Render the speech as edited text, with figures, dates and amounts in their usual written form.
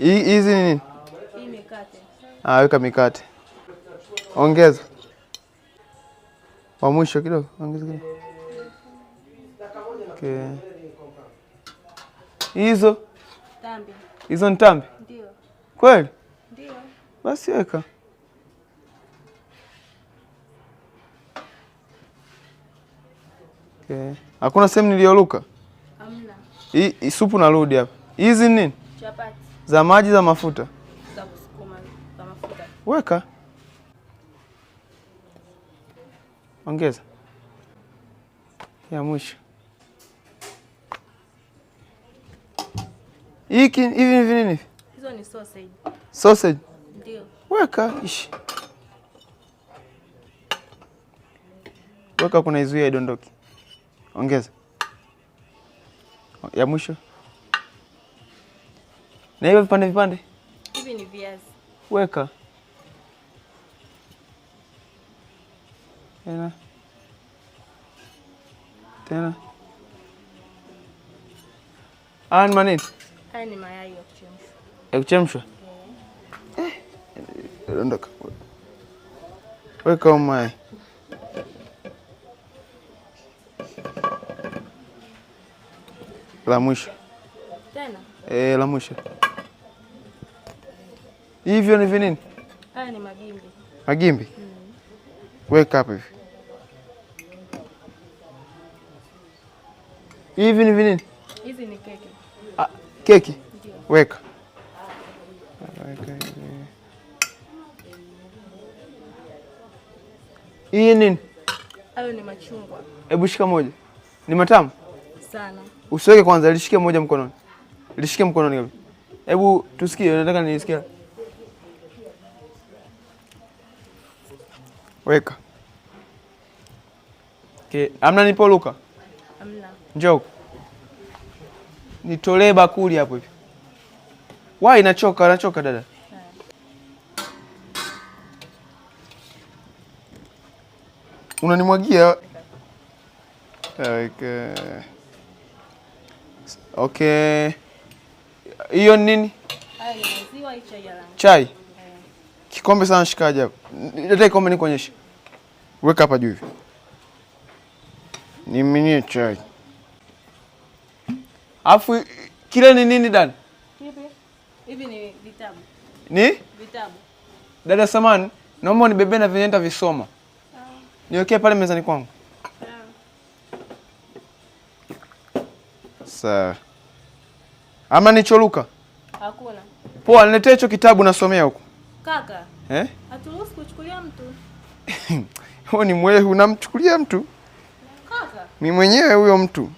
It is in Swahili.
Hizi ni nini? Hii mikate. Ah, weka mikate. Ongeza. Wa mwisho kidogo, ongeza kidogo. Okay. Hizo Tambi. hizo ni tambi? Ndio. Kweli? Ndio. Basi weka. Okay. Hakuna sehemu niliyoluka? Hamna. Hii supu narudi hapa. Hizi ni nini? Chapati Za maji za mafuta? za kusukuma za mafuta. Weka. Ongeza. Ya mwisho. Hiki hivi ni nini? Hizo ni sausage. Sausage. Ndio. Weka ishi. Weka kuna izuia idondoke. Ongeza. Ya mwisho. Na hivyo vipande vipande. Hivi ni viazi. Weka. Tena. Tena. Haya ni manini? Haya ni mayai ya kuchemsha. Ya kuchemshwa? Eh, dondoka. Weka huo mayai. La mwisho. Tena. Eh, la mwisho. Hivyo ni vinini? Haya ni magimbi. Magimbi? Weka hapa hivi. Hivi ni vinini? Hizi ni keki. Ah, keki? Ndio. Weka. Weka hivi. Hii nini? Hayo ni machungwa Hebu shika moja. Ni matamu? sana. Usiweke kwanza, lishike moja mkononi. Lishike mkononi kabisa. Hebu tusikie, nataka nisikie. Weka. Okay, amna nipo Luka? Hamna. Njoo. Nitolee bakuli hapo hivi. Wai nachoka, nachoka dada. Unanimwagia. Okay. Okay. Hiyo ni nini? Haya ni maziwa, hii chai ya rangi. Chai. Kikombe sana shikaji hapo. Leta kikombe nikuonyeshe. Weka hapa juu hivi. Niminie chai. Alafu kile ni nini dada? Kipi? Hivi ni vitabu. Ni? Vitabu. Dada samani, naomba unibebe na vyenye nitavisoma. Niwekee pale mezani kwangu. Sawa. Ama nicholuka? Hakuna. Poa, niletee hicho kitabu nasomea huko. Kaka, Eh? haturuhusu kuchukulia mtu. Huo ni mwehu, unamchukulia mtu? Kaka, Mimi mwenyewe huyo mtu.